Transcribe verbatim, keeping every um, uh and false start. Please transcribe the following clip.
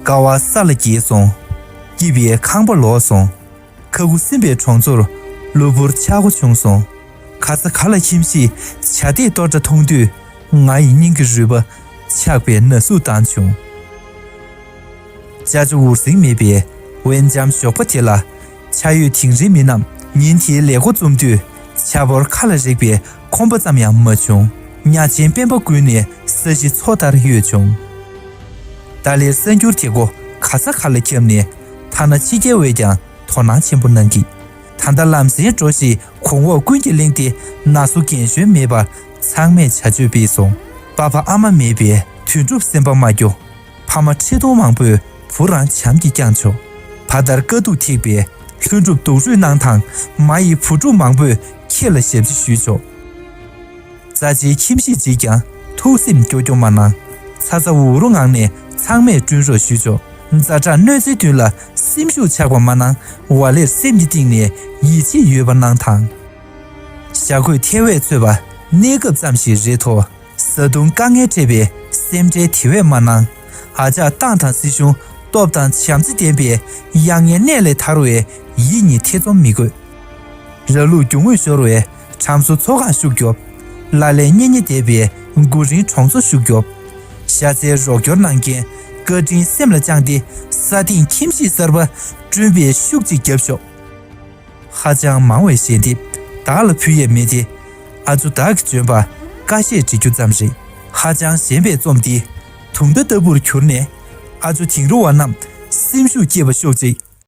དཀའ་བ་ས་ལ་འགྱེལ་སོང་། སྐྱིད་པའི་ཁང་པ་ལོག་སོང་། ཁ་ཁུ་སིམ་པའི་གྲོང་ཚོར་གློ་བུར་ཆག་སྒོ་བྱུང་སོང་། ག་ས་ག་ལ་ཁྱིམ་གཞིས་བྱ་དེ་གཏོར་འདྲ་མཐོང་དུས། ང་ཡི་སྙིང་གི་རུས་པ་ཆག་པའི་ན་ཟུག་ལྡང་བྱུང་། ཅ་ཅོ་འུར་ཟིང་མེད་པའི་དབེན་འཇམ་ཞོགས་པ་དེ་ལ། ཆ་ཡོད་དིང་རིའི་མི་རྣམས་ཉིན་དེའི་ལས་འགོ་རྩོམ་དུས། ཇ་ཕོར་ཁ་ལ་རེག་པའི་ཁོམ་པ་ཙམ་ཡང་མ་བྱུང་། ཉ་ཆེན་སྤེན་པ་ཀུན་ནས་ས་གཞི་མཚོ་ལྟར་གཡོས་བྱུང་། ཏཱ་ལའི་གསར་འགྱུར་དེ་གོ་ག་ས་ག་ལ་ཁྱབ་ནས། ཐ་ན་ཕྱི་རྒྱལ་བས་ཀྱང་དོ་སྣང་ཆེན་པོ་གནང་གི། ད་ལྟ་ལམ་སེང་འགྲོ་ཞིག་གོང་འོག་ཀུན་གྱིས་གླེང་སྟེ། ན་སོ་རྒན་གཞོན་མེད་པར་ཚང་མས་བྱ་སྤྱོད་སྤེལ་སོང་། པ་ཕ་ཨ་མ་མེད་པའི་དོན་གྲུབ་སེམས་པ་མ་སྐྱོ། ཕ་མ་ཁྲི་སྟོང་མང་པོས་བུ་རང་བྱམས་ཀྱིས་བསྐྱངས་ཆོག་ཕ་དར་དཀའ་སྡུག་ཐེག་པའི་ལྷུན་གྲུབ་སྡུག་རུས་གནང་དང་། མ་ཡི་བུ་ཕྲུག་མང་པོས་ཁྱེད་ལ་ཞབས་ཕྱི་ཞུས་ཆོག་རྩ་ཆེའི་ཁྱིམ་གཞིས་གཅིག་ཀྱང་ཐུགས་སེམས་སྐྱོ་སྐྱོ་མ་གནང་། ཚ་ཚ་འུར་འུར་ངང་ནས་ཚང་མས་བསྐྲུན་རོགས་ཞུས་ཆོག་ཛ་དྲག་གནོད་འཚེའི་མདུན་ལ་སེམས་ཤུགས་ཆག་པ་མ་གནང་། ཝ་ལེར་སེམས་ཀྱི་གཏིང་ནས་ཡིད་ཆེས་ཡོད་པ་གནང་དང་། ཞྭ་གོས་ཐལ་བས་གཙོས་པ་གནས་སྐབས་ཙམ་ཞིག་རེད་དོ། བཟའ་བཏུང་དཀའ་ངལ་འཕྲད་པའི་སེམས་ཁྲལ་དེ་བས་མ་གནང་། ཨ་ཅག་ཏང་དང་སྲིད་གཞུང་སྟོབས་དང་བྱམས་བརྩེ་ལྡན་པའི་གཡང་ངའི་གནས་ལས་ཐར་བའི་ཡིད་གཉིས་ཐེ་ཚོམ་མི་དགོས། ར་ལུག་རྒྱུ་དངོས་ཤོར་བའི་ཁྲམ་བཟོ་ཚོགས་ཁང་ཤུགས་རྒྱོབ། ལ་ལས་གཉེན་ཉེ་འདས་པའི་དགུ་རིང་གྲོང་ཚོ་ཤུགས་རྒྱོབ། ཤ་ཚའི་རོགས་སྐྱོར་གནང་མཁན་བཀའ་དྲིན་སེམས་ལ་བཅངས་ཏེ། ས་སྟེང་ཁྱིམ་གཞིས་གསར་པ་བསྐྲུན་པའི་ཤུགས་གཅིག་རྒྱབ་ཤོག་ཧ་ཅང་མང་བའི་ཞལ་འདེབས་བདག་ལ་ཕུལ་ཡས་མེད་དེ། ཨ་ཅོ་བདག་གིས་བྱོན་པ་ཀ་ཤས་འབྲི་རྒྱུ་ཙམ་རེད། ཧ་ཅང་ཞན་པའི་རྩོམ་འདི་དུང་བརྡ་ལྟ་བུར་གྱུར་ནས། ཨ་ཅོ་དིང་རི་བ་རྣམས་སེམས་ཤུགས་སྐྱེད་པ་ཤོག་ཅིག